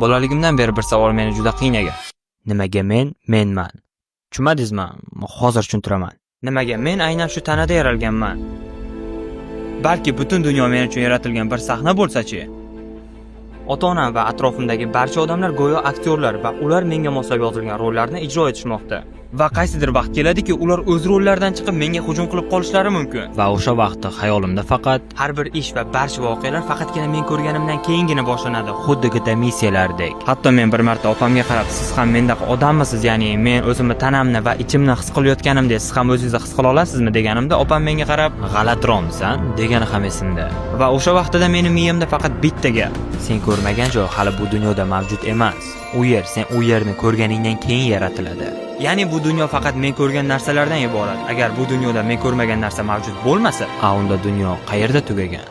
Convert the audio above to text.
Bolaligimdan beri bir savol meni juda qiynagan. Nimaga men menman? Tushunmadingizmi? Hozir tushuntiraman. Nimaga men aynan shu tanada yaralganman? Balki butun dunyo men uchun yaratilgan bir sahna bo'lsa-chi? Ota-onam va atrofimdagi barcha odamlar go'yo aktyorlar va ular menga moslab yozilgan rollarni ijro etishmoqda. Va qaysidir vaqt keladiki, ular o'z rollaridan chiqib menga hujum qilib qolishlari mumkin. Va o'sha vaqtda xayolimda faqat har bir ish va barcha voqealar faqatgina men ko'rganimdan keyingina boshlanadi, xuddi GTA missiyalardek. Hatto men bir marta opamga qarab, "Siz ham mendaqa odammisiz, ya'ni men o'zimni tanamni va ichimni his qilayotganimdek, siz ham o'zingizni his qila olasizmi?" deganimda, opam menga qarab, "G'alatiroqmisan?" degani ham esimda. Va o'sha vaqtida meni miyamda faqat bitta gap: sen ko'rmagan joy hali bu dunyoda mavjud emas. U yer sen u yerni ko'rganingdan keyin yaratiladi. Ya'ni bu dunyo faqat men ko'rgan narsalardan iborat. Agar bu dunyoda men ko'rmagan narsa mavjud bo'lmasa, a unda dunyo qayerda tugagan?